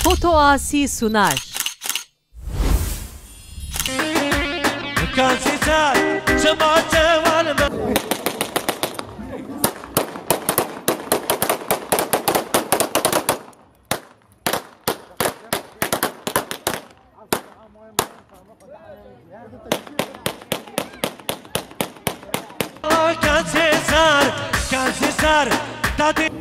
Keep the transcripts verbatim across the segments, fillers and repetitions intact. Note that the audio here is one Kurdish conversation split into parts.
Foto Asi sunar. Kasî ser, çima çewan me. Kasî ser, kasî ser, dadî.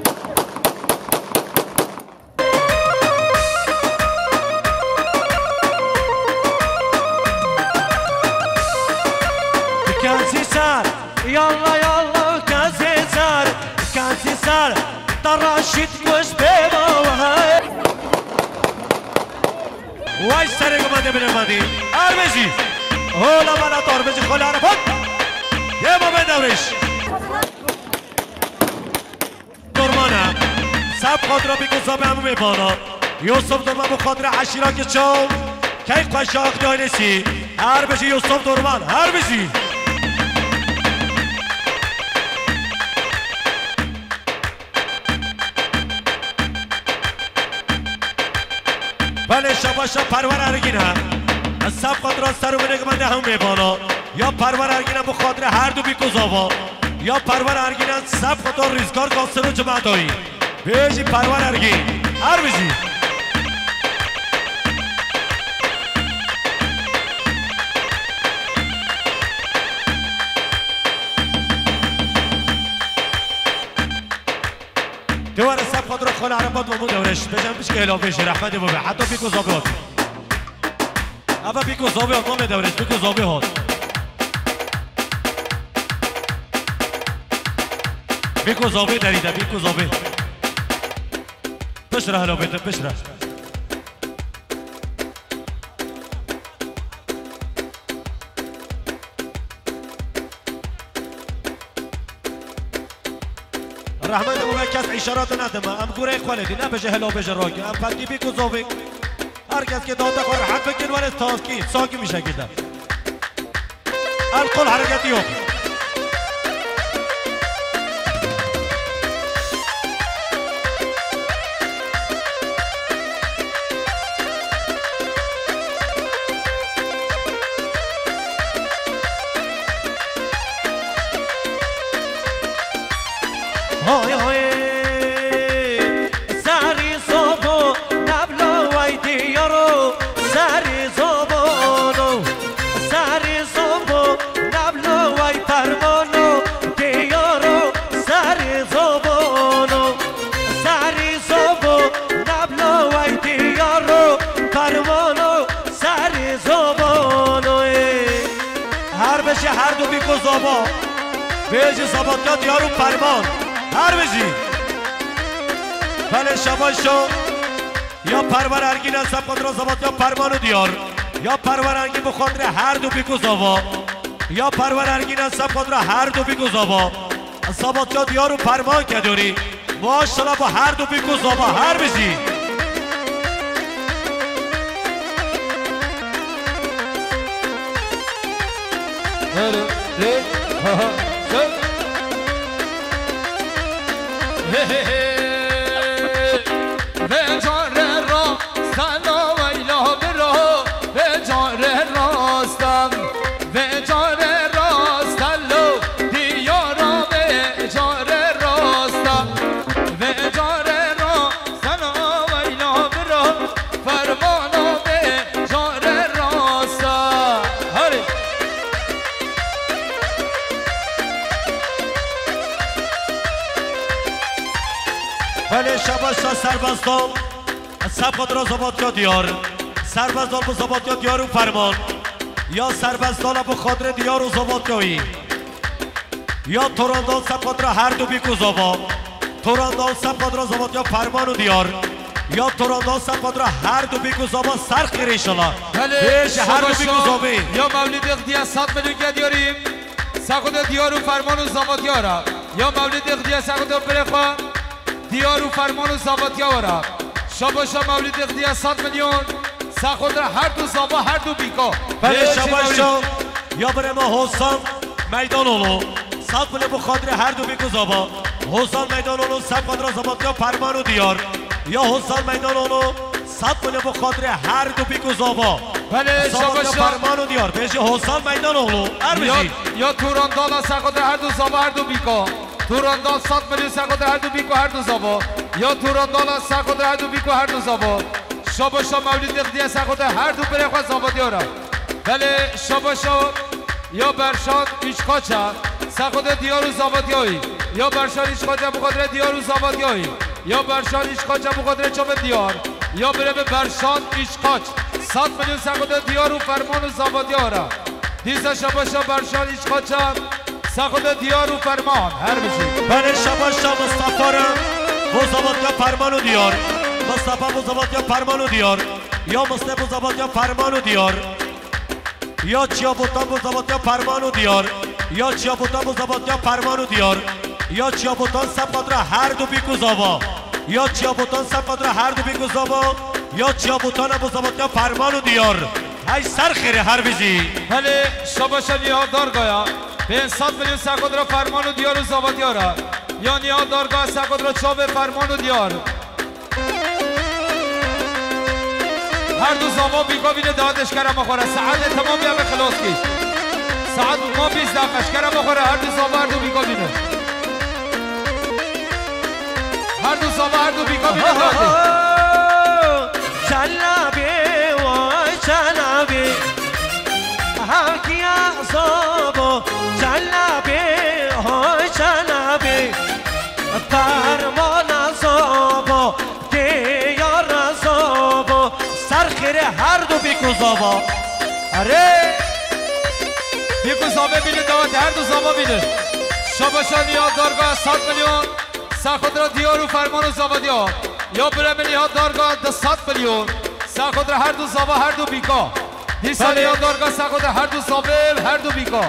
Kasî ser, yalla yalla, kasî ser, kasî ser, da Raşîd kuş bê bava. Vay serê gumandê binê madî. Arbêjî. Hola mala tor bêjî, hola arafat. Yê ma bê dewrêş. Dormana. Seb xatir Bîk û Zabê hemû mêvana. Yusuf Dorman bi xatir eşîra Giço. Key xweşa Aqdî ailesî. Her bijî Yusuf Dorman, her bijî. Belê şabaşa Perwer Ergîn e. Seb xatir ser û binê gumandê hemû mêvana. Ya Perwer Ergîn e bi xatir her du Bîk û Zava. Ya Perwer Ergîn e seb xatir Rîzgar Kasir û cimatoyî. Bêjî Perwer Ergîn. Her bijî. Dewere seb xatir xala Erebat Mamû Dewrêş. Bêjim pişkê hela bêjî rehmetê bibe. Heta Bîk û Zabê hat. Eva Bîk û Zabê hat, Mamê Dewrêş, Bîk û Zabê hat. Bîk û Zabê derî de, Bîk û Zabê. Piştre hela bêtin, piştre. Rehmet û kes îşaret nedime. Em gurê xwe lê dî. Nebêje hela bêje rakî. Em petî Bîk û Zabê. Her kes ke date xwe rehet bikin, were sakin, sakin bir şekilde. El kol hareketi yok. Hay hay. Serî sobo nablo way diyaro. Serî sobo no. Serî sobo nablo way permono. Diyaro serî sobo no. Serî sobo nablo way diyaro permono. Serî sobo no. Her bijî her du Bîk û Zava. Bêjî Zavatya Diyar û Perman. Her bijî. Belê şabaşo. Ya Perwer Ergîn e seb xatir Zavatya Perman û Diyar. Ya Perwer Ergîn bi xatir her du Bîk û Zava. Ya Perwer Ergîn e seb xatir her du Bîk û Zava. Zavatya Diyar û Perman kedorî. Maşallah bu her du Bîk û Zava, her bijî. Here, re, ha, ha, se. He, he, he. Ve care ra, sana veyla bira, ve care rastan. Ve care rasta lo, diyara ve care rasta. Ve care rasta lo, veyla bira, fermana ve care rasta. Hadi. Belê şabaşa serbestan. Seb xatir Zavatya Diyar. Serbest dal bi Zavatya Diyar û Ferman. Ya serbest dala bi xatir Diyar û Zavatyayî. Ya torandal seb xatir her du Bîk û Zava. Torandal seb xatir Zavatya Ferman û Diyar. Ya torandal seb xatir her du Bîk û Zava ser xêr inşallah. Belê, bêje her du Bîk û şabaşa. Zavê. Ya Mewlidê Xidiya sed milyon ke diyarî. Sexude Diyar û Ferman û Zavatya ra. Ya Mewlidê Xidiya sexude birê xwe. Diyar û Ferman û Zavatya were. Şabaşa Mewlidê Xidiya sed milyon. Sexude her du Zava, her du Bîka. Belê, şabaşa. Ya birê me Hosan Meydanoğlu. Sed milyon bi xatir her du Bîk û Zava. Hosan Meydanoğlu, seb xatir Zavatya Perman û Diyar. Ya Hosan Meydanoğlu, Sed milyon bi xatirê her du bîk û zava. Belê, Zava şabaş ya. Ferman û diyar. Bêjî Hosan Meydanoğlu. Her bijî. Ya, ya Turan Dala ser xatirê her du zava her du bîka. Turan Dal sed milyon ser xatirê her du bîka her du zava. Ya Turan Dala ser xatirê her du bîka her du zava. Şabaşa Mewlîd Nexdiye ser xatirê her du birê xwe zava diyara. Belê şabaşa ya Berşan Üçkaça, ser xatirê diyar û zava diyayî. Ya Berşan Üçkaça bi xatirê diyar û zava diyayî. Ya Berşan Üçkaça bi xatirê çavê diyar. Ya birê bi Berşan Üçkaç. Sed milyon ser xatirê diyar û ferman û zava diyara. Dîsa şabaşa Berşan Üçkaça, ser xatirê diyar û ferman. Her bijî. Belê şabaşa Mustafa re bo zavatiya ferman û diyar. Mustafa bo zavatiya ferman û diyar. Ya Mustafa bo zavatiya ferman û diyar. Ya Çiyabotan bo zavatiya ferman û diyar. Ya Çiyabotan bo zavatiya ferman û diyar. Ya Çiyabotan ser xatirê her du bîk û zava. Ya Çiyabotan ser xatirê her du bîk û zava. Ya Çiyabotan bo zavatiya ferman û diyar. Hey ser xêrê her bijî. Belê şabaşa Nîha Dargaya. Pênc sed milyon ser xatirê ferman û diyar û zava diyara. Ya Nîha Dargaya ser xatirê çavê ferman û diyar. Her du zava bîka bîne, dawa dişkera me xwe re. Saetê temam ya me xilas kî. Saet ma bîst deqe, şkera me xwe re, her du zava her du bîka bîne. Her du zava her du bîka bîne, dawa dê. Çelebê, vay çelebê. Hewkiya zava, çelebê, hay çelebê. Fermana zava, Diyara zava, ser xêrê her du bîk û zava. Erê! Bîk û zavê bîne, dawa dê her du zava bîne. Şabaşa Nîha Darga sed milyon, ser xatirê diyar û ferman û zava diya. Ya birê min Nîha Darga du sed milyon, ser xatirê her du zava, her du bîka. Dîsa Belê. Nîha Darga ser xatirê her du zavê, her du bîka.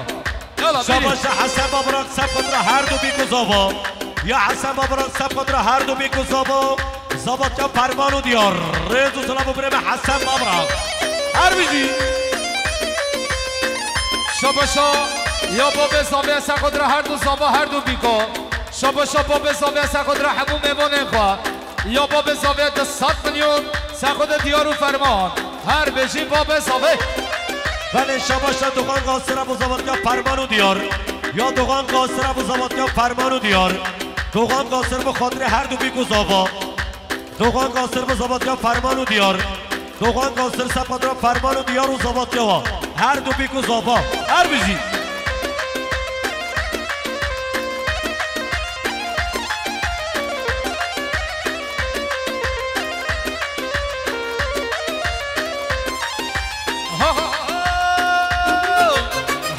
Yala, bîrî. Şabaşa Hesen Babrak ser xatirê her du bîk û zava. Ya Hesen Babrak ser xatirê her du bîk û zava. Zavatiya ferman û diyar. Rêz û silav bo birê me Hesen Babrak. Her bijî. Şabaşa ya babê zavê ser xatirê her du zava her du bîka. Şabaşa babê zavê ser xatirê hemû mêvanên xwe. Ya babê zavê du sed milyon, ser xatirê diyar û ferman. Her bijî babê zavê. Belê şabaşa Doğan Qasir bo zavatiya ferman û diyar. Ya Doğan Qasir bo zavatiya ferman û diyar. Doğan Qasir bi xatirê her du bîk û zava. Doğan Qasir bo zavatiya ferman û diyar. Doğan Qasir ser xatirê ferman û diyar û zavatiya wa. Her du bîk û zava. Her bijî.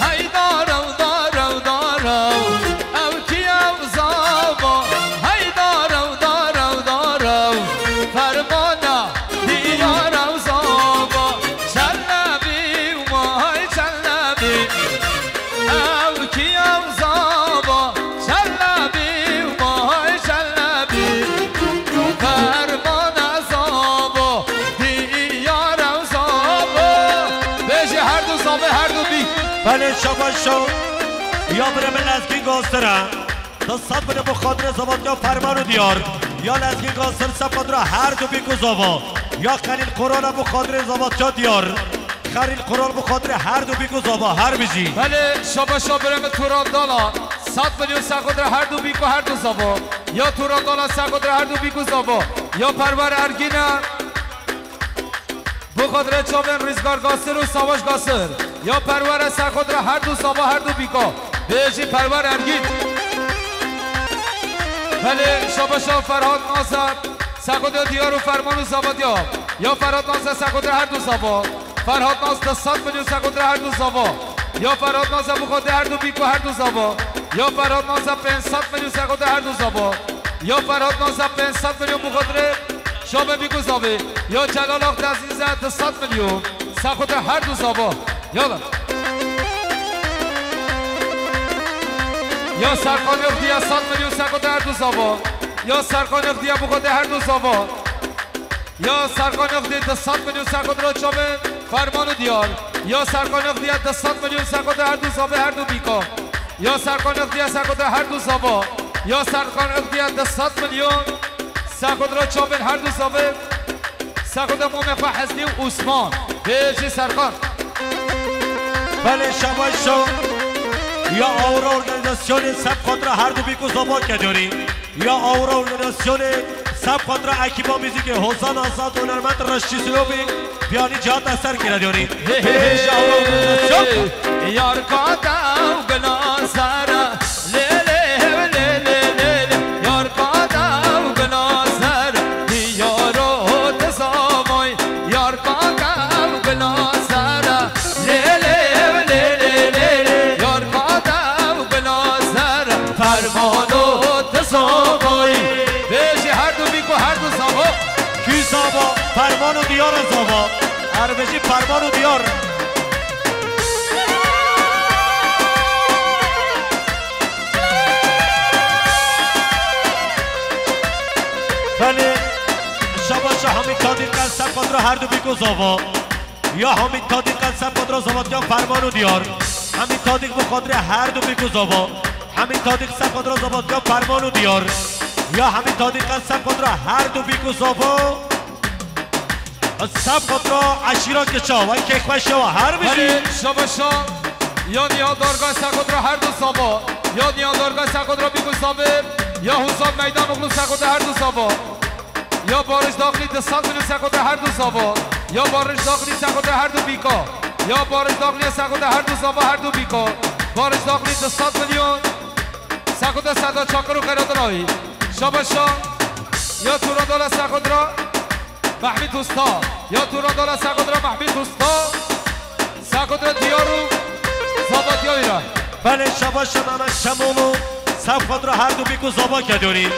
Hey daro, daro, daro, ew kî ew zava. Hey daro, daro, daro, fermana diyara zava. Çelebî, vay çelebî. Ew kî ew zava, Çelebî, vay Çelebî. Fermana zava, diyar ew zava. Bêjî her du zavê, her du bîk. Belê şabaşo. Ya birê min Lezgîn Qasir e. Du sed bine bo xatirê zavatiya ferman û diyar. Ya Lezgîn Qasir ser xatirê her du bîk û zava. Ya Xelîl Koral bo xatirê zavatiya diyar. Xelîl Koral bo xatirê her du bîk û zava. Her bijî. Belê, şabaşa birê min Turan Dala. Sed milyon ser xatirê her du bîk û her du zava. Ya Turan Dala ser xatirê her du bîk û zava. Ya Perwer Ergîn e. Bo xatirê çavên Rîzgar Qasir û Savaş Qasir. Ya Perwer e ser xatirê her du zava her du bîka. Bêjî Perwer Ergîn. Belê şabaşa Ferhat Nazer. Ser xatirê diyar û ferman û zava diya. Ya Ferhat Nazer ser xatirê her du zava. Ferhat Naz du sed milyon ser xatirê her du zava. Ya Ferhat Nazer bo xatirê her du bîk û her du zava. Ya Ferhat Nazer pênc sed milyon ser xatirê her du zava. Ya Ferhat Nazer pênc sed milyon bo xatirê çavê bîk û zavê. Ya Celal Akdeniz e du sed milyon ser xatirê her du zava. Yala. Ya Serkan Nexdiye sed milyon ser xatirê her du zava. Ya Serkan Nexdiye bo xatirê her du zava. Ya Serkan Nexdiye du sed milyon ser xatirê çavên ferman û diyar. Ya Serkan Nexdiye du sed milyon ser xatirê her du zavê, her du bîka. Ya Serkan Nexdiye ser xatirê her du zava. Ya Serkan Nexdiye du sed milyon ser xatirê çavên her du zavê. Sexo de mamê xwe Hesnî û Osman. Bêjî Serkan. Belê şabaşo. Ya awra organizasyonê seb xatra her du bîk û zava kedorî. Ya awra organizasyonê seb xatra ekiba muzîkê Hozan Azad, hunermend Reştî Silobî, piyanî Cihat Eser kire diyorî. Hey, hey, hey. Bêjî awra organizasyon. Yar kata û gina sera. Lê, lê, lê, lê, lê, lê, yar qada û gina ser, diyaro dizamay, yar qada û gina ser. Lê, lê, lê, lê, lê, lê, yar qada û gina ser, fermano dizamay. Bêjî her du bîko, her du zava. Kî zava, fermano diyar zava. Erbêjî fermano diyar. Belê, şabaşa Hamîd Tadî qel ser xatra her du bîko zava. Ya Hamîd Tadî qel ser xatra zavatiya fermano diyar. Hamîd Tadî bi xatre her du bîko zava. Hamîd Tadî ser xatra zavatiya fermano diyar. Ya Hamîd Tadî qel ser xatra her du bîko zava. Seb xatra eşîra kiça, vay kêxweş ya, her bijî. Belê, şabaşa. Ya Niha Darga sexotra her du sava. Ya Niha Darga sexotra bîku savê. Ya Husam Meydan oğlu sexotra her du sava. Ya Barış Dağlı di sed milyon sexotra her du sava. Ya Barış Dağlı sexotra her du bîka. Ya Barış Dağlı sexotra her du sava, her du bîka. Barış Dağlı di sed milyon. Sexotra Seda Çakır û Xeradrawî. Şabaşa. Ya Turan Dala sexotra. Mehmet Usta. Ya Turan Dala sexotra Mehmet Usta. Sexotra diyar û zavatiya wî ra. Belê şabaşa Mehmet Şemoğlu. Sexotra her du bîku zava kedorî.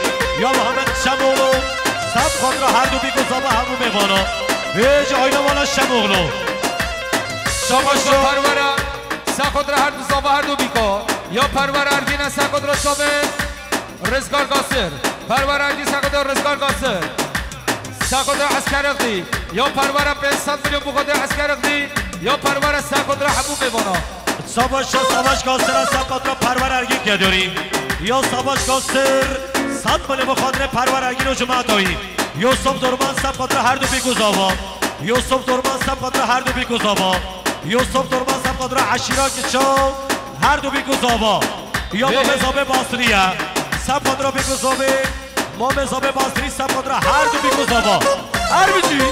Ya Mehmet Şemoğlu. Sexotra her du bîku zava hemû mêvana. Bêjî ayna vala Şemoğlu. Şabaşa. Şabaşa Perwera. Sexotra her du zava her du bîka. Ya Perwera Ergîne sexotra çavê. Rizgar Gasir. Perwera Ergî sexotra Rizgar Gasir. Sexotra Esker Exdî. Ya Perwera pênc sed milyon bu xwedê Esker Exdî. Ya Perwera sexotra hemû mêvana. Savaş ya Savaş Gasir'a sexotra Perwera Ergîn kedorî. Ya Savaş Gasir sed milyon bu xatre Perwera Ergîn û cemaata wî. Yusuf Durman sexotra her du bîku zava. Yusuf Durman sexotra her du bîku zava. Yusuf Durma sexotra eşîra kiça her du bîku zava. Ya Mamê Zabê Basrî ye. Sexotra bîku zavê. Mamê Zabê Basrî sexotra her du bîku zava. Her bijî.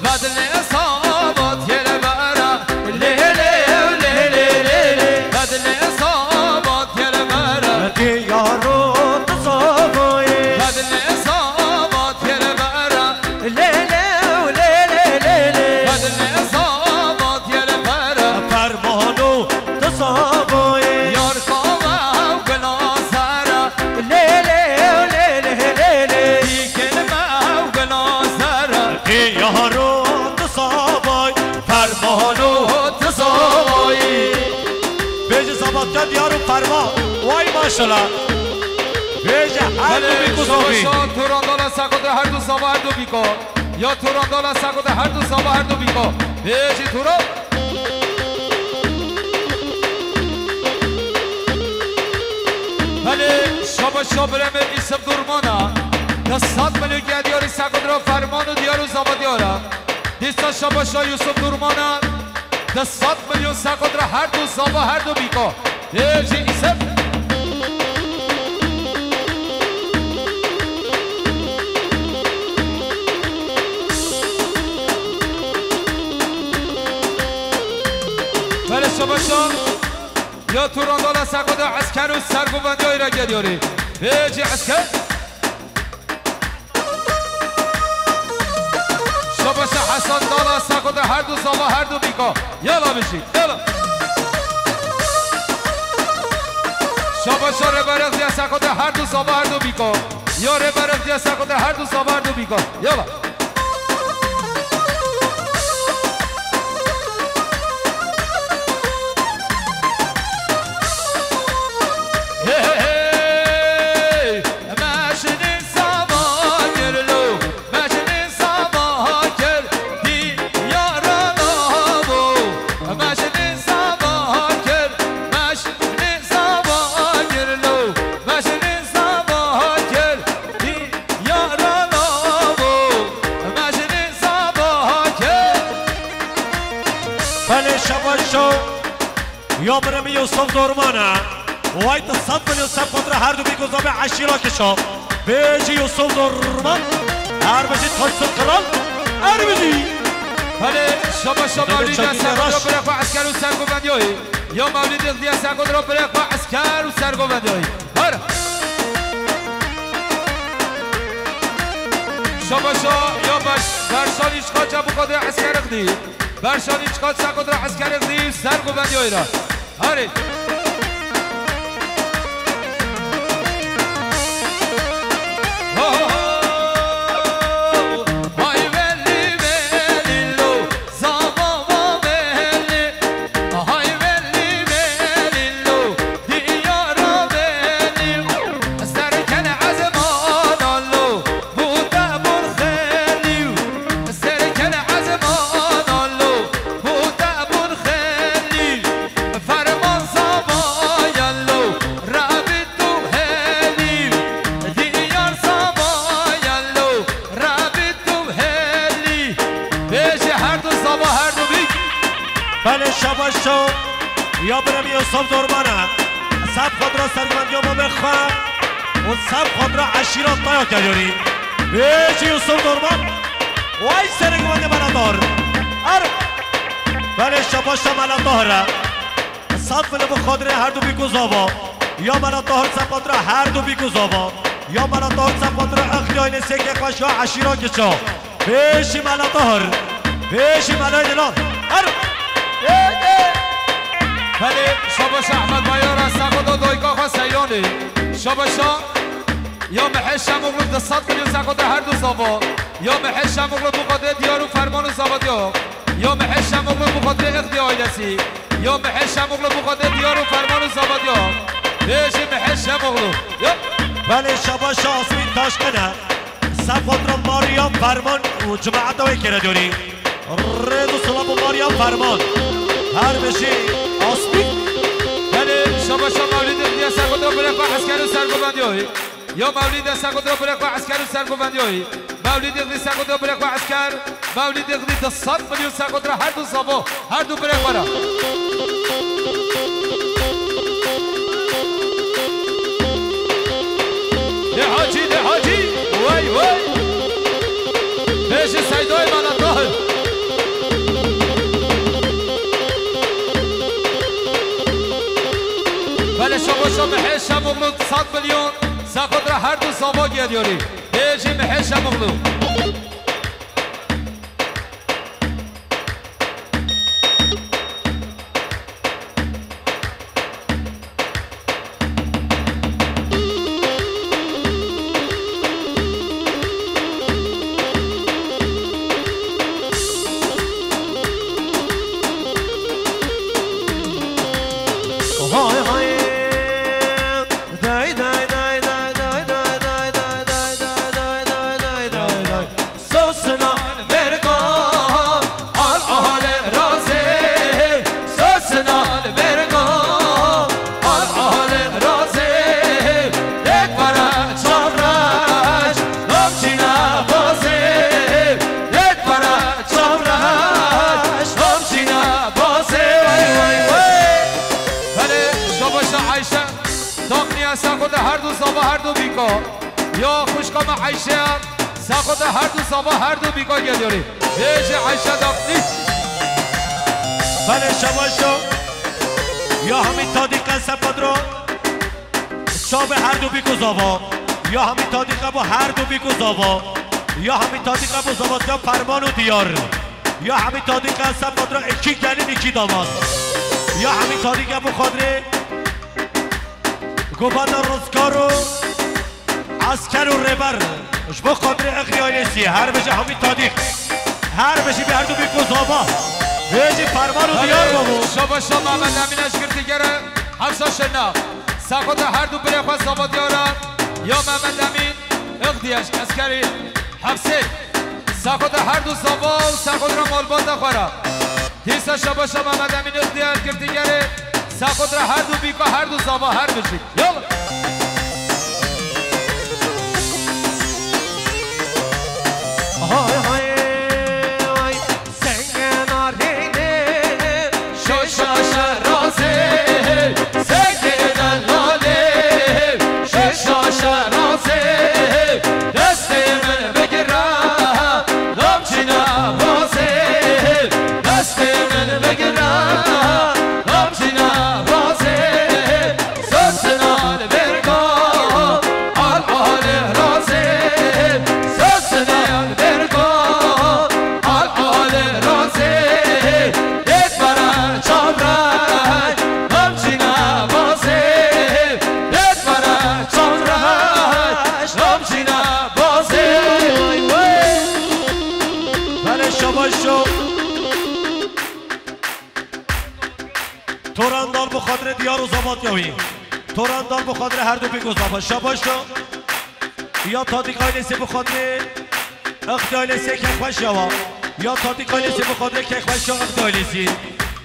Bedlê sabat yere bera, lê lê lê lê lê lê. Bedlê sabat yere bera, diyaro tu zavayê. Bedlê sabat yere bera, lê lê lê lê lê lê. Bedlê sabat yere bera, fermano tu zavayê. Yar kava û gina sera, lê lê lê lê lê lê. Dîkên me û gina sera, diyaro tu zavay, fermano tu zavayî. Bêje zavatya diyar û ferman. Way maşallah. Bêje her du bîku zavî. Şabaşa Turan Dala sexotra her du zava her du bîka. Ya Turan Dala sexotra her du zava her du bîka. Bêjî Turan. Belê şabaşa biremê Îsif Durmana. Di sed milyon gel diyarî sexotra ferman û diyar û zava diyara. Dîsa şabaşa Yusuf Durmana. Di sed milyon sexotra her du zava her du bîka. Bêjî Îsif. Belê şabaşa. Ya Turan Dala sexotra esker û sergovendiya wî re gel diyarî. Bêjî esker. Şabaşa Hasan Dala sexotra her du zava her du bîka. Yala bijî, yala. Şabaşa Rêber Exdî sexotra her du zava her du bîka. Ya Rêber Exdî sexotra her du zava her du bîka. Yala. Belê şebaşo. Ya biremî Yusuf Dorman e. Way di sed milyon ser xwe re her du bîk û zavê eşîra kişa. Bêjî Yusuf Dorman. Her bijî taç ser qral. Her bijî. Belê şebaşo Mewlîd e, ser xwe re birê xwe esker û sergovendiyoyî. Ya Mewlîd Îxdî e, ser xwe re birê xwe esker û sergovendiyoyî. Her. Şebaşo ya baş. Berşanî çiqa çabû xwe de esker Îxdî. Berşanî çiqa çakotra eskerê Îxdî ser govendiyoyê re. Herê. Ho, ho, ho. Hay velî velî lo, zava va velî. Hay velî velî lo, diyara velî. Serkene ezmana lo, bûte bûn xelî. Serkene ezmana lo, bûte bûn xelî. Ferman zavayan lo, rabit û helî. Diyar zavayan lo, rabit û helî. Bêje her du zava her du bîk. Belê şebaşo ya biremî Yusuf Dorman e. Sed xwe re sergovendiya mamê xwe û sed xwe re eşîra taya kerî. Bêjî Yusuf Dorman. Way serê guvendê Mela Tahir. Er. Belê şebaşa Mela Tahir e. Sed milyon bi xwe re her du bîk û zava. Ya Mela Tahir ser xwe re her du bîk û zava. Ya Mela Tahir ser xwe re exliyayne sêke xweşa eşîra kiça. Bêjî Mela Tahir. Bêjî Mela Dilan. Her. Belê şebaşa Ehmed Bayar e, ser xwe re dayika xwe Seyranê. Şebaşa Ya Mihê Şemoğlu di sed milyon ser xwe re her du zava. Ya Mihê Şemoğlu bi xwe re diyar û ferman û zava diya. Ya Mihê Şemoğlu bi xwe re Îxdî ailesî. Ya Mihê Şemoğlu bi xwe re diyar û ferman û zava diya. Bêjî Mihê Şemoğlu. Ya. Belê şebaşa Asmîn Taşkene. Ser xwe re Maryam Ferman û cemaeta wê kere diyarî. Rêz û silav bo Maryam Ferman. Her bijî Asmîn. Belê şebaşa Mewlîd Îxdî e, ser xwe re birê xwe esker û sergovendiyoyî. Ya Mewlîd e, ser xwe re birê xwe esker û sergovendiyoyî. Mewlîd Îxdî ser xwe re birê xwe esker. Mewlîd Îxdî di sed milyon ser xwe re her du zava, her du birê xwe re. De hacî, de hacî, wey, wey. Bêjî Seydoyê Mela Tahir. Belê şebaşa Mihê Şemoğlu sed milyon. Ser xwe re her du zava geliyorî. Bêjî Mihê Şemoğlu. Sosna merga al ahale razê, sosna merga al ahale razê. Dek para çavraş, namçîna bazê. Dek para çavraş, namçîna bazê. Vay, vay, vay. Belê, şabaşa Ayşe. Daxniya ser xwe re her du zava her du bîka. Ya xwişka me Ayşe, ser xwe re her du zava her du bîka geliyorî. Bêje Ayşe Daxni. Belê şebaşo. Ya hemî tadîqe ser xwe re. Çavê her du bîk û zava. Ya hemî tadîqe bo her du bîk û zava. Ya hemî tadîqe bo zavatiya Ferman û Diyar. Ya hemî tadîqe ser xwe re iki gelin iki damat. Ya hemî tadîqe bo xwe re. Govenda rizgar û esker û rêber ji bo xatirê Îxdî ailesî her bijî hemî tadîq. Her bijî bi her du bîk û zava. Bêjî Ferman û Diyar babo. Şabaşa Mehmet Emîn eşkirtî gere Hevşa Şirna. Ser xwe re her du birê xwe zava diyara ya Mehmet Emîn Îxdî eskerî Hevsê. Ser xwe re her du zava û ser xwe re malbata xwe re. Dîsa şabaşa Mehmet Emîn Îxdî eşkirtî gere. Ser xwe re her du bîka her du zava her bijî. Yalla. Hay hay hay. Sengena rêne, Toran dal bi xatirê diyar û zavat ya wî. Toran dal bi xatirê her du bîk û zava. Şabaş o. Ya Tatik ailesi bi xatirê Ixtî ailesi kekxweş ya wa. Ya Tatik ailesi bi xatirê kekxweş ya Ixtî ailesi. Ya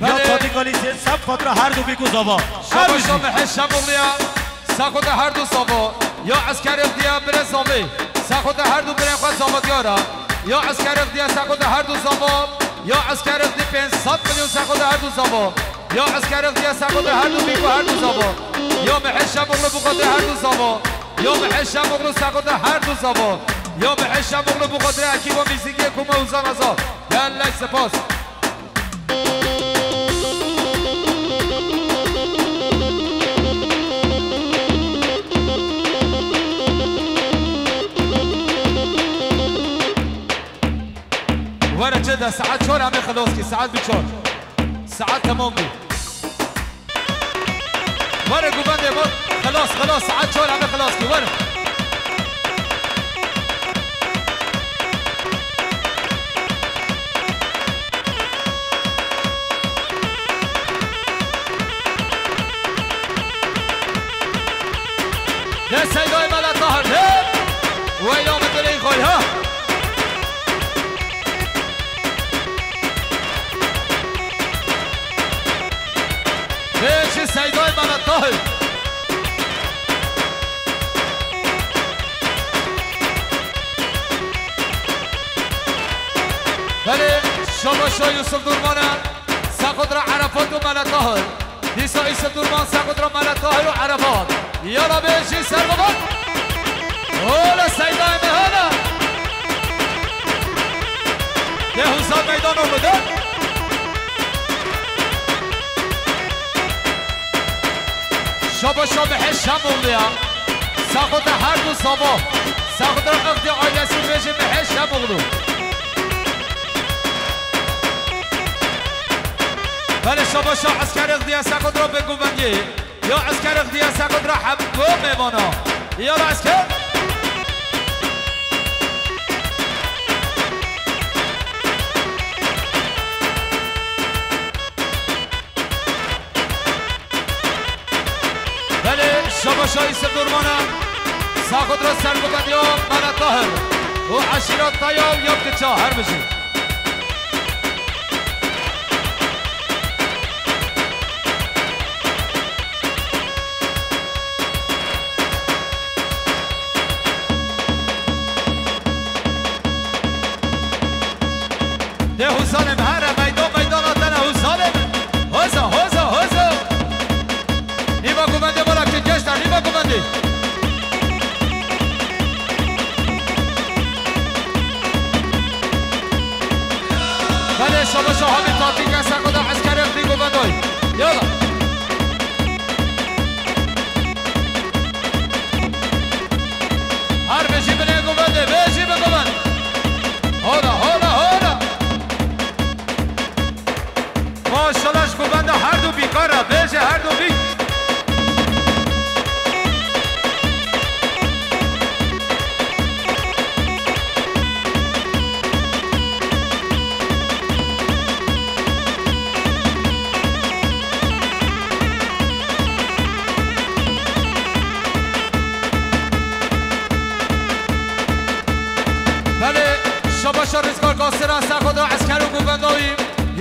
Belê. Tatik ailesi seb xatira her du bîk û zava. Her Şabaş o bîk. Mehê Şemoğlu ya. Sexoda her du zava. Ya Esker Ixtî ya birê zavê. Sexoda her du birê xwe zava diyara. Ya Esker Ixtî ya sexoda her du zava. Ya Esker Ixtî pênc sed milyon sexoda her du zava. Ya Esker Ixtî ya sexoda her du bîk û her du zava. Ya Mehê Şemoğlu bi xatirê her du zava. Ya Mehê Şemoğlu sexoda her du zava. Ya Mehê Şemoğlu bi xatirê ekîba muzîkê Kuma Huzan Azad. Gelek spas. Were çi de saet çar em ê xilas kî, saet bi çar. Saet temam bû. Were guvendê min, xilas, xilas, saet çar em ê xilas kî, were. De Seydayê Mele Tahir, de. Weyla min dilê xwe, ha. Bê ji Seydayê Mele Tahir. Belê, şabaşa Yusuf Durmana, sexotra Erefat û Mele Tahir. Dîsa Yusuf Durman, sexotra Mele Tahir û Erefat. Yala bê jî ser bivan. Hola Seydayê me, hola. De Huzar meydan oldu, de. Şabaşa Mehê Şemoğlu ya. Sexotra her du zava. Sexotra Ixtî ailesi bê jî Mehê Şemoğlu. Belê şabaşa Esker Ixtî ya sexotra bêguvendî. Ya Esker Ixtî ya sexotra hemû mêvana. Yala Esker. Belê, şabaşa Yusuf Durmana. Sexotra serguvendiya Mele Tahir û eşîreta ya û ya Kiça, her bijî. De huzanê min, here meydan meydana te ne huzanê min. Hoza, hoza, hoza. Nîva guvendê bala ki gençler, nîva guvendê. Belê şabaşa Hamîd Tatî ke sexoda Esker Ixtî guvendoy. Yala. Her bijî binê guvendê, bijî bi guvend. Hola, hola, hola. Maşallah ji guvenda her du bîka re, bêje her du bîk. Belê, şabaşa Rizgar Gasera, sexoda Esker û guvendawî.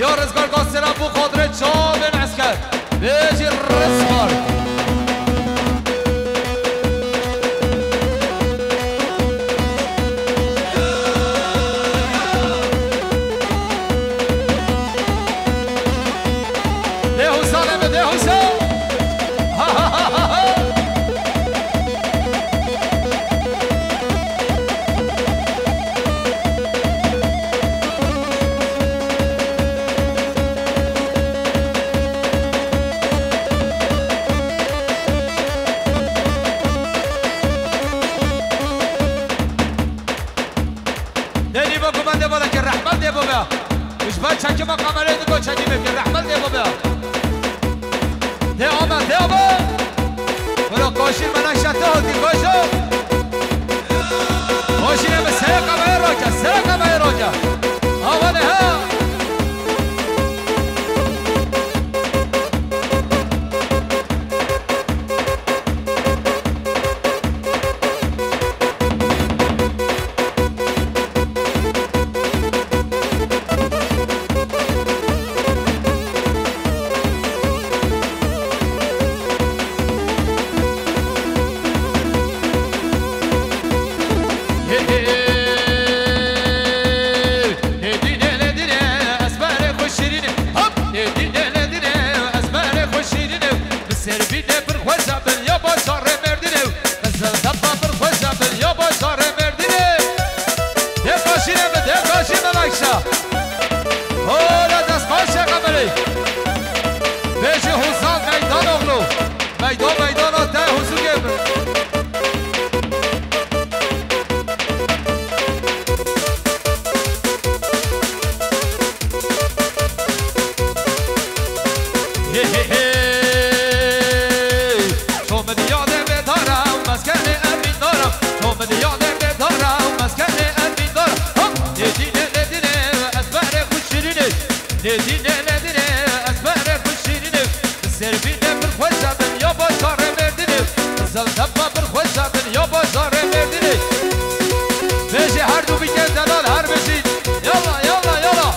Ya Rizgar Gasera, bu xatirê çavên Esker. Bêjî Rizgar. Dê Husarê min, dê Husar. Dê nîva gumendê bala ke rehmet dê bibe. Ji ber çekima kamerayê digo çekî bike, rehmet dê bibe. Dê ame, dê ame. Wela koşîr me neşe te hatî koşo. Koşîrê me sere kamerayê rake, sere kamerayê rake. Awane ha. Do meydana te huzûkê min. Hey, hey, hey. Ço min diyade bedara, meskenê evîndara. Ço min diyade bedara, meskenê evîndara. Ha! Nedine, nedine, ez berê xwe şirînê. Nedine, nedine, ez berê xwe şirînê. Serbîne pir xweşa bin ya bajarê Mêrdînê. Zelzema pir xweşa bin ya bajarê Mêrdînê. Bêjî her du bike delal her bijîn. Yalla, yalla, yalla.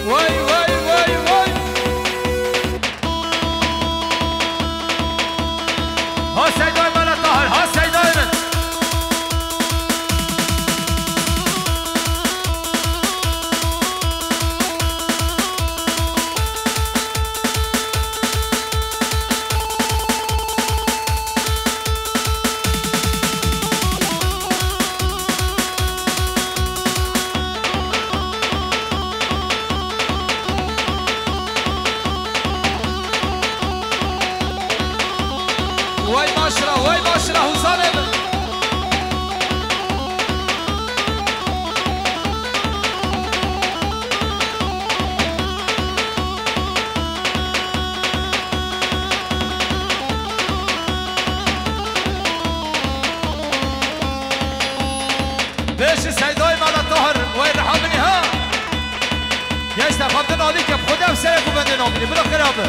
Vay, vay, vay, vay. Ha Seydayê Mela Tahir, ha Seydayê min. Way maşra, way maşra hûsanê min. Bêjî Seydayê Mela Tahir, wey riha binî ha. Genç te xwendin alî ke, bi xwe de ev serek û bendê nabînî. Bila xira bi.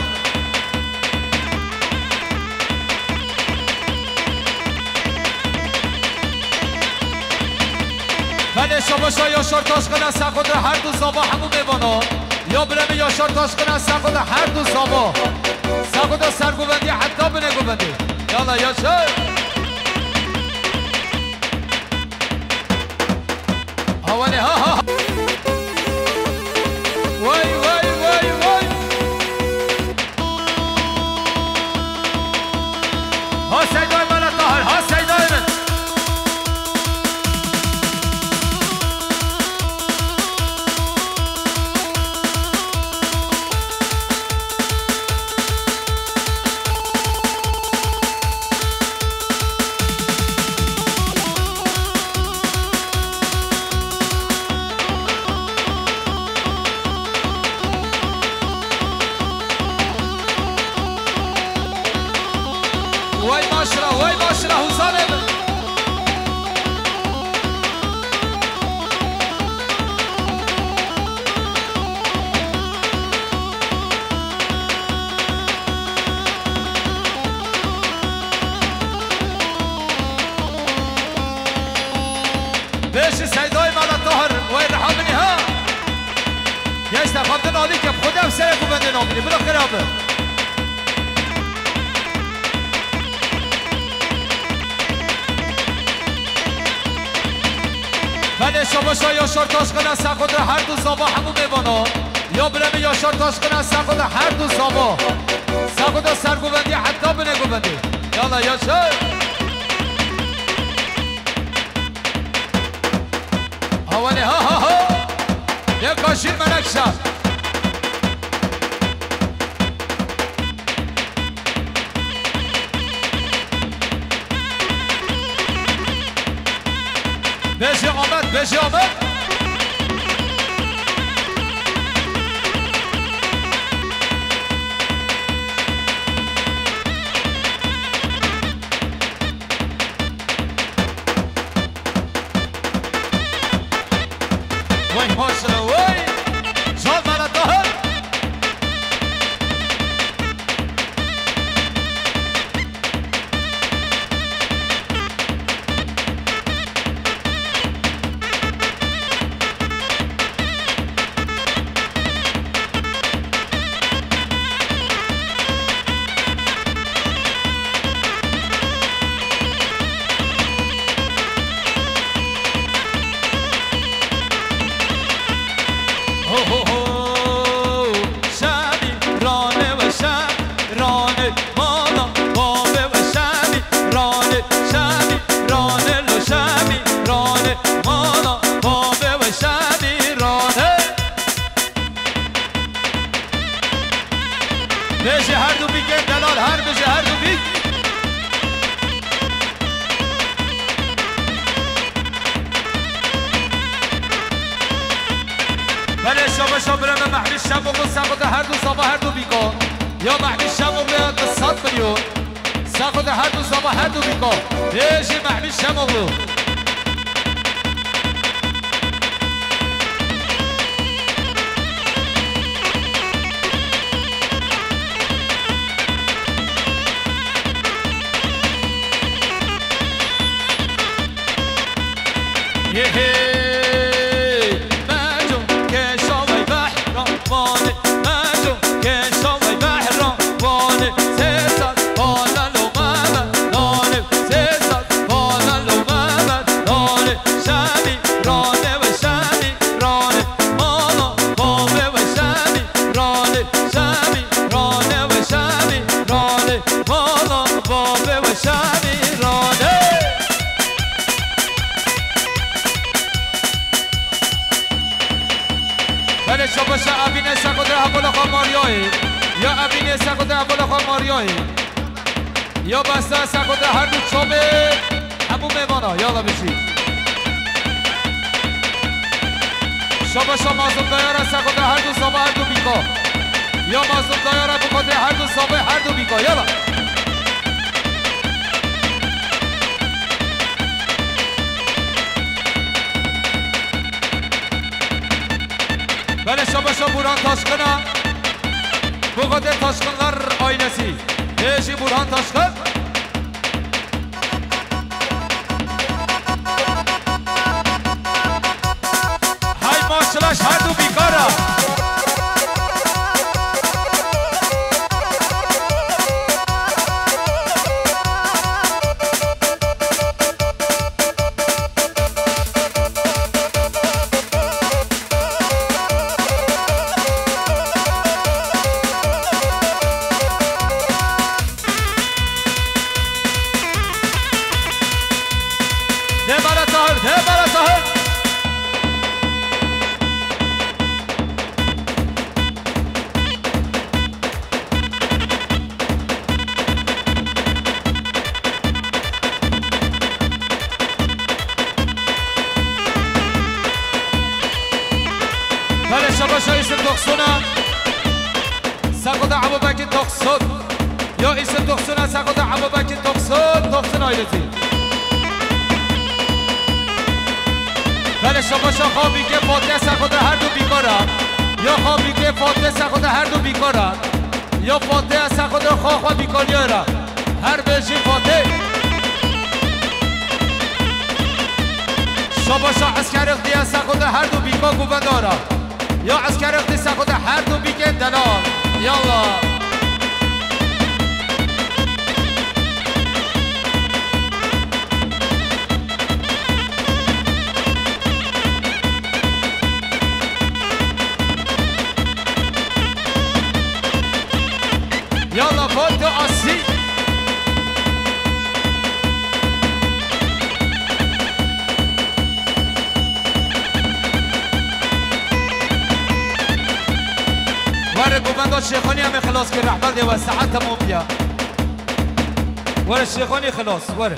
Belê şabaşa Yaşar Taşkına, Sexotra her du zava hemû mêvana. Ya biremî Yaşar Taşkına, Sexotra her du zava. Sexotra sergovendî heta binê govendî. Yala Yaşar. Hawalê ha ha ha. Vay, vay, vay, vay. Ha Seydayê Mela Tahir, ha Seydayê min. Way maşra, way maşra hûsanê min. Bêjî Seydayê Mela Tahir, wey riha binî ha. Genç te xwendin alî ke, bi xwe de ev serek û bendê nabînî. Bila xira bi. Belê şabaşa Yaşar Taşkına, Sexotra her du zava hemû mêvana. Ya biremî Yaşar Taşkına, Sexotra her du zava. Sexotra sergovendî heta binê govendî. Yala Yaşar. Hawalê ha ha ha. Yeka şîr Menekşe. Bêjî Amed, bêjî Amed. Wey maşallah, wey! Can Mela Tahir! Bireme Mehmet Şemoglu, Sexote her du zava her du bîko. Ya Mehmet Şemoglu ya di sed milyon. Sexote her du zava her du bîko. Hêjî Mehmet Şemoglu. Yê hê, meco, keşa wey behra vanê, meco, keşa wey behra vanê, sê sed pale lo me be, nalê, sê sed pale lo me be, nalê, şemî, ranê we şemî, ranê, mala, bavê we şemî, ranê, şemî, ranê we şemî, ranê, mala, bavê we şemî, ranê. Belê, şabaşa evînê Sexote hevola xwe Maryayê. Ya evînê Sexote hevola xwe Maryayê. Ya besta Sexote her du çavê hemû mêvana. Yala bijî. Şabaşa mazlûm dayara Sexote her du zava her du bîka. Ya mazlûm dayara Bixotê her du zavê her du bîka. Yala. Belê şabaşa Burhan Taşkın'a. Bixotê Taşkınlar ailesi. Hêjî Burhan Taşkın. Hay maşallah, her du bîkara. Dê bala Tahir, dê bala Tahir. Belê şabaşa îsim doxsona. Sexote Ebubekir doxson. Ya îsim doxsona Sexote Ebubekir doxson, doxson ailesi. Belê şabaşa xabîkê Fatih Sexote her du bîkara. Ya xabîkê Fatih Sexote her du bîkara. Ya Fatih Sexote xwe xwe bîkariya ra. Her bêjî Fatih. Şabaşa eskerê Xdiya Sexote her du bîka guvendara. Ya eskerê Xdiya Sexote her du bîkên delal. Yallah. Yallah, Fatih Asî. Were guvenda Şêxanî em ê xilas kir, rehber dê we saet temam biya. Were Şêxanî xilas, were.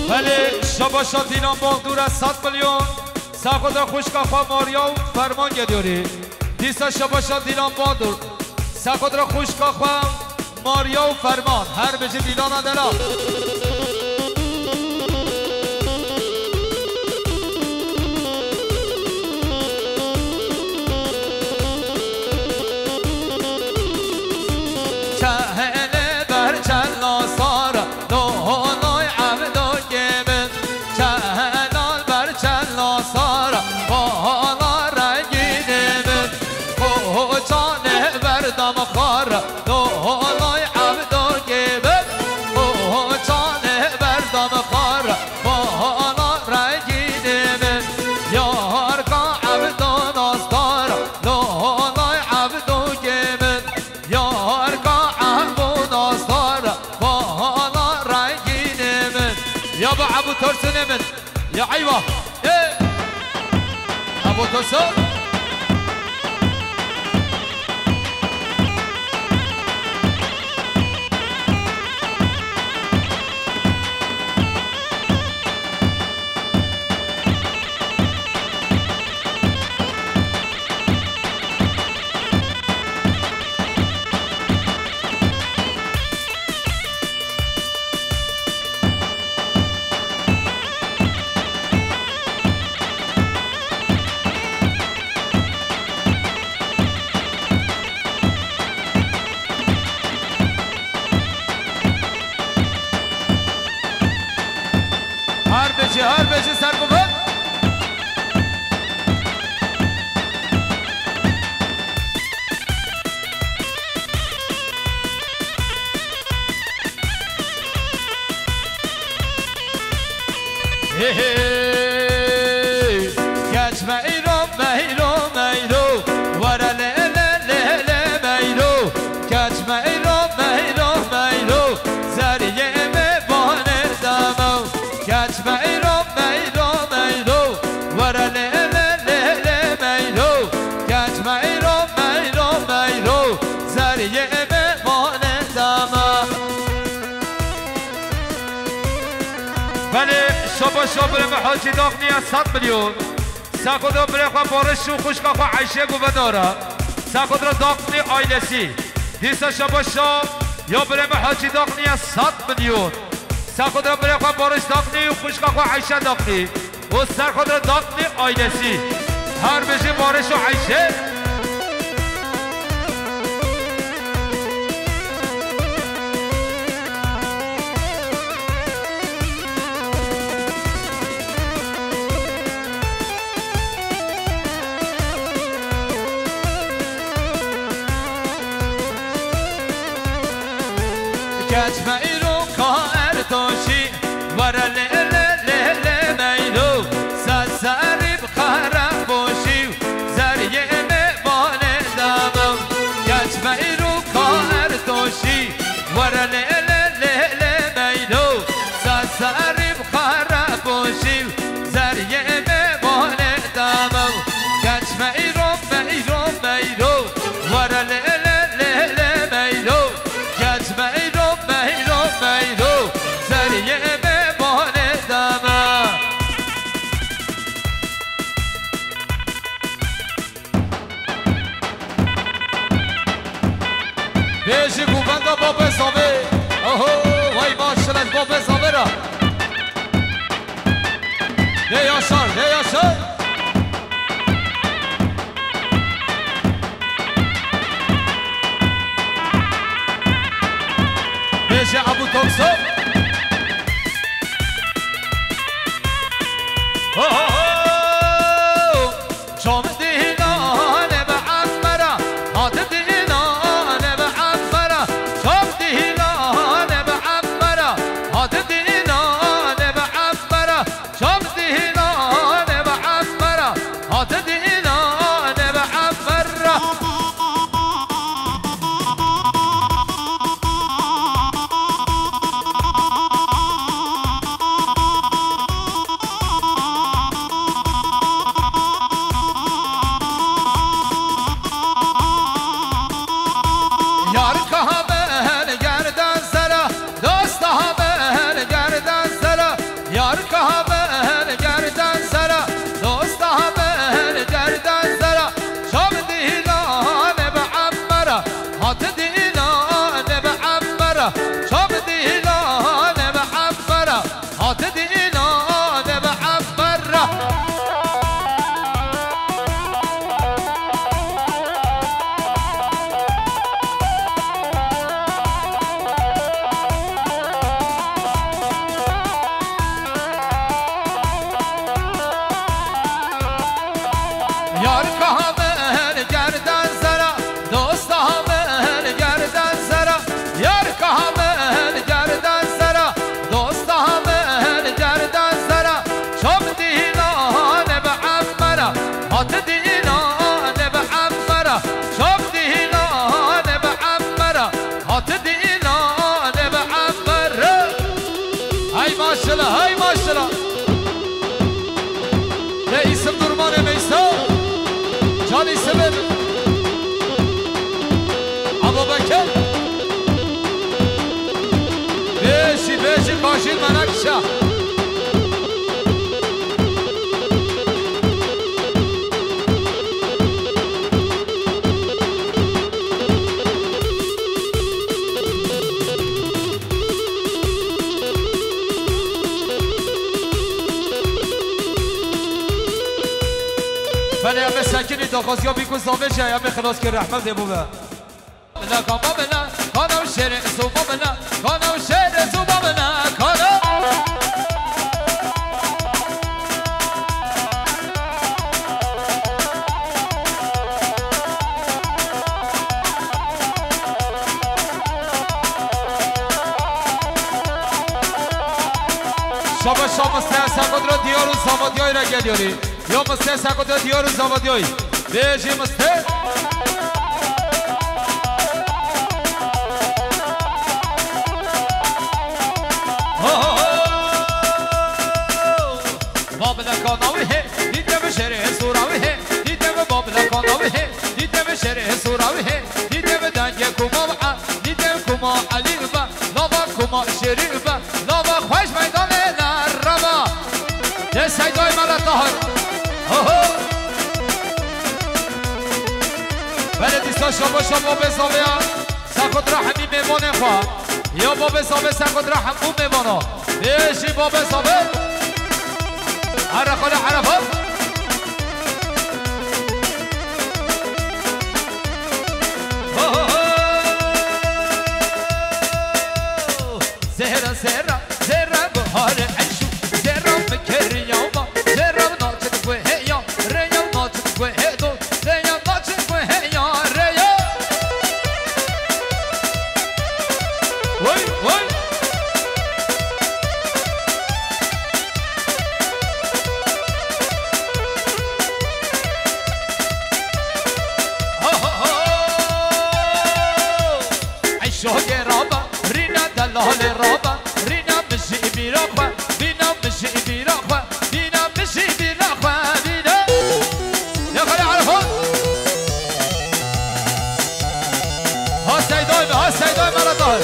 Belê, şabaşa Dîlan Bandûre sed milyon, Sexote xwişka xwe Marya û Ferman gediyorî. Dîsa şabaşa Dîlan Bandûr, Sexote xwişka xwe Marya û Ferman, her bijî Dîlana delal. Çehele ber çela sar, dohonay evdo kêbin. Çehela ber çela sar, bahala rengînê min. Koçanê berdam xar, dohonay evdo kêbin. Koçanê berdam xar, bahala rengînê min. Yarka evdo nasdar, dohonay evdo kêbin. Yarka Ebû Nasar, bahala rengînê min. Ya ba Ebû Tosunê min. Ya eyvah. Ê! Ebû Tosun. Meyro, meyro, meyro, were lê, lê, lê, lê, meyro. Keç meyro, meyro, meyro, zeriyê me bane dama. Keç meyro, meyro, meyro, were lê, lê, lê, lê, meyro. Keç meyro, meyro, meyro, zeriyê me bane dama. Belê, şaba şabirê me Hacî Daxniye sed milyon. Sexodra birê xwe Barış û xwişka xwe Eyşe Guvenara. Sexodra Daxni ailesi. Dîsa şaba şab ya birê me Hacî Daxniye sed milyon. Sexodra birê xwe Barış Daxni û xwişka xwe Eyşe Daxni. Û Sexodra Daxni ailesi. Her bijî Barış û Eyşe. Keç meyro ka Erdoşî, were lê, lê, lê, lê, meyro, se serî bi qere boşî, zeriyê me bane dama. Keç meyro ka Erdoşî, were lê, lê, lê, lê, meyro, se serî bi qere boşî, zeriyê me bane dama. Keç meyro, meyro, meyro, were lê, lê, lê, lê, meyro. Keç meyro, meyro, meyro, zeriyê me bane dama. Bêjî ku benda babê zavê. Oho, wey maşallah babê zavê ra. De yaşar, de yaşar. Bêje Abu Tokso. Ho, ho, ho. Çam dîlan bi embera, hat dîlan bi embera. Çam dîlan bi embera, hat dîlan bi embera. Çam dîlan bi embera, hat dîlan bi embera. Yar ka min gerden sera, dosta min gerden sera. Yar ka min gerden sera, dosta min gerden sera. Çam dîlan bi embera, hat dîlan bi embera. Çam dîlan bi embera, hat dîlan bi embera. Yar ka min gerden sera, dosta min gerden sera. Yar ka min gerden sera, dosta min gerden sera. Çam dîlan bi embera, hat dîlan bi embera. Çam dîlan bi embera, hat dîlan bi embera. Hay maşallah, hay maşallah. Ve isim Durmane Meysa, can isimim Abu Bekir. Beşi, beşi, kaşin Menekşe. Belê, em ê sekinî daxwaziya bî ku zavêje, em ê xilas kir, rehmet lê bû be. Bila kama bila, kana û şêrê soba bila, kana û şêrê soba bila, kana. Şaba şaba se-, Sexodra Diyar û Samadiyayê re geliyorî. Yo miste seko de diyor zavadyoy. Bêjî miste. Ho, ho, ho. Babla kanavi he, dide mi şerê suravi he, dide mi babla kanavi he, dide mi şerê suravi he, dide mi denge kuma va, dide kuma Ali va, lava kuma şerî va, lava xweş meydanê nerava. Dê Seydayê me re Tahir. Ho, ho. Belê dîsa şabo şabo bê zavê ya. Ser xwe dira hemî mêvanê xwe. Ya babê zavê ser xwe dira hemû mêvana. Bêjî babê zavê. Here xwe le here xwe. Ho, ho, ho. Zehra, zehra, zehra, buharê eşû. Zehra, mi keriya ma. Zehra, naçin ku heya. Reya, naçin ku hedo. Reya, naçin ku heya. Reya. Vay, vay. Ho, ho, ho. Eşo gera ba, rîna delalê ra ba, rîna min jî bîra xwe, bîna min jî bîra xwe, bîna min jî bîra xwe, bîna. Ya xalê Erefat. Ha Seydayê me, ha Seydayê me re dahil.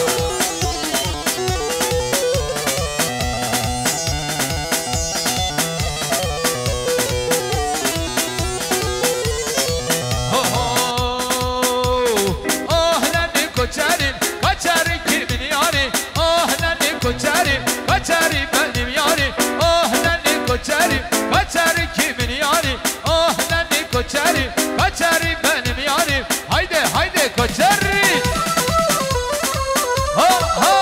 Ho, ho. Ah, nenê koçerî, koçerî kî min yarî? Ah, nenê koçerî, koçerî benim yarî. Ah, nenê koçerî, koçerî kî min yarî? Ah, nenê koçerî, koçerî benim yarî. Haydi, haydi koçerî. Ha, ha.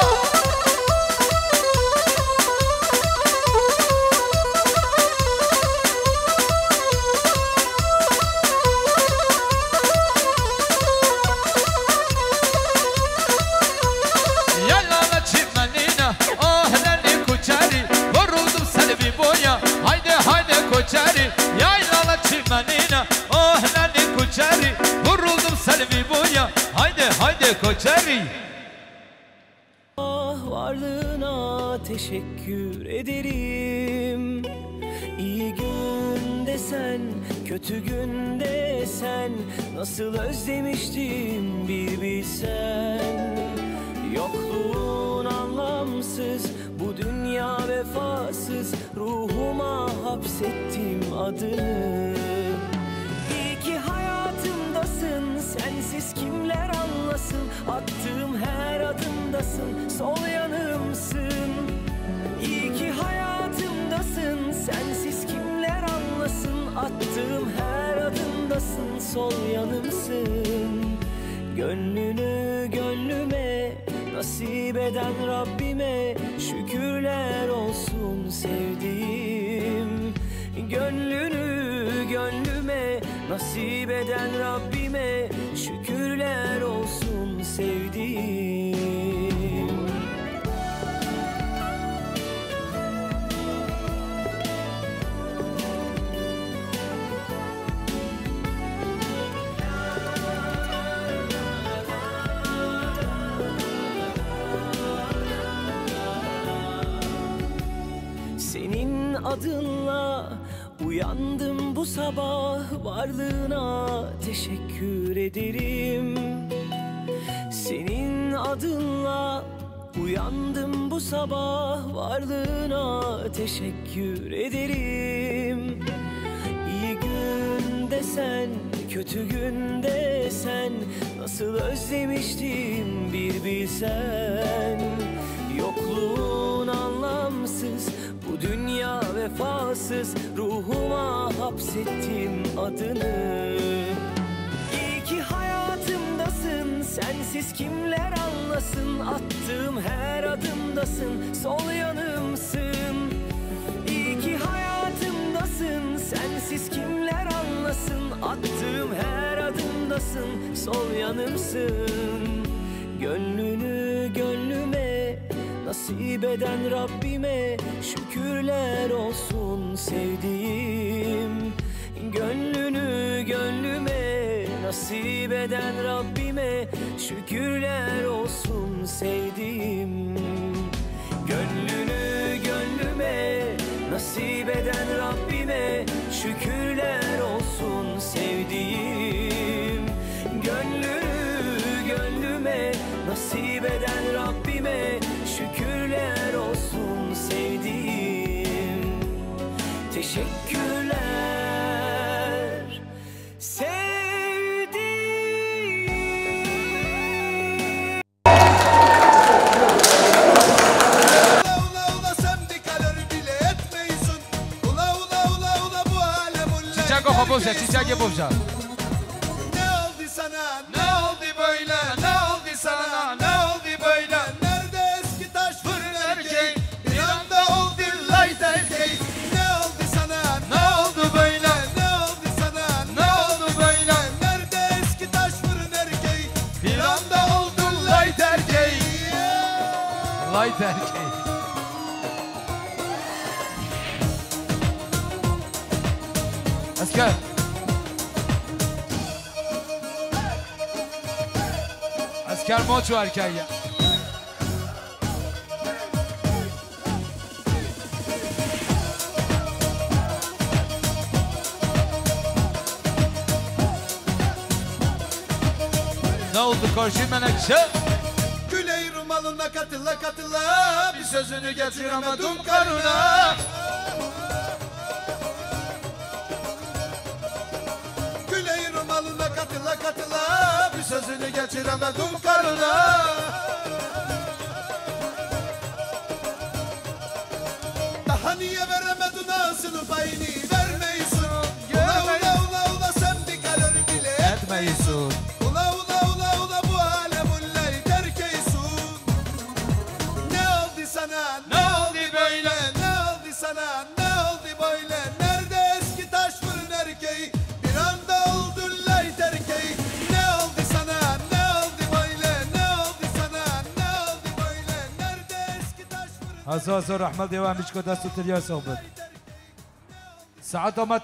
Ya lala çimenîne, ah, nenê koçerî, vuruldum selvî boya. Haydi, haydi koçerî, ya lala çimenîne, ah, nenê koçerî, vuruldum selvî boya. Haydi, haydi koçerî. Ah, varlığına teşekkür ederim. İyi günde sen, kötü günde sen, nasıl özlemiştim bir bilsen. Yokluğun anlamsız, bu dünya vefasız, ruhuma hapsettim adını. İyi ki hayatımdasın, sensiz kimler anlasın? Attığım her adımdasın, sol yanımsın. İyi ki hayatımdasın, sensiz kimler anlasın? Attığım her adımdasın, sol yanımsın. Gönlünü gönlüme nasip eden Rabbime şükürler olsun sevdiğim. Gönlünü gönlüme nasip eden Rabbime şükürler olsun sevdiğim. Senin adınla uyandım bu sabah, varlığına teşekkür ederim. Senin adınla uyandım bu sabah, varlığına teşekkür ederim. İyi günde sen, kötü günde sen, nasıl özlemiştim bir bilsen. Yokluğun anlamsız, bu dünya vefasız, ruhuma hapsettim adını. İyi ki hayatımdasın, sensiz kimler anlasın? Attığım her adımdasın, sol yanımsın. İyi ki hayatımdasın, sensiz kimler anlasın? Attığım her adımdasın, sol yanımsın. Gönlünü gönlüme Nasip eden Rabbime şükürler olsun sevdiğim. Gönlünü gönlüme nasip eden Rabbime şükürler olsun sevdiğim. Gönlünü gönlüme nasip eden Rabbime şükürler olsun sevdiğim. Gönlünü gönlüme nasip eden Rabbime şükürler olsun sevdiğim. Teşekkürler sevdiğim. Ula, ula, ula, sen bir kalori bile etmiyorsun. Ula, ula, ula, ula, bu alem ulla. Çiçek o, babamca, çiçek yapamca. Ne oldu sana? Ne oldu böyle? Ne oldu sana? Ne oldu böyle? Nerede eski taş fırın erkeği? Bir anda oldun light erkeği. Ne oldu sana? Ne oldu böyle? Ne oldu sana? Ne oldu böyle? Nerede eski taş fırın erkeği? Bir anda oldun light erkeği. Light erkeği. Esker. Esker maço erkeği ya. Ne oldu karşı menekşe? Küley rumalına katıla katıla bir sözünü geçiremedim karına. Küley rumalına katıla katıla bir sözünü geçiremedim karına. Daha niye veremedin ağasının payını vermeyisun? Ula, ula, ula, ula, sen bir kalori bile etmeyisun. Ula, ula, ula, ula, bu alem ullay terkeysun. Ne oldu sana? Ne oldu böyle? Ne oldu sana? Ne oldu böyle? Nerede eski taş fırın erkeği? Bir anda oldun light erkeği. Ne oldu sana? Ne oldu böyle? Ne oldu sana? Ne oldu böyle? Nerede eski taş fırın? Hazo, hazo, rahmet devam, hiç kadar tutuluyor sohbet. Saat ama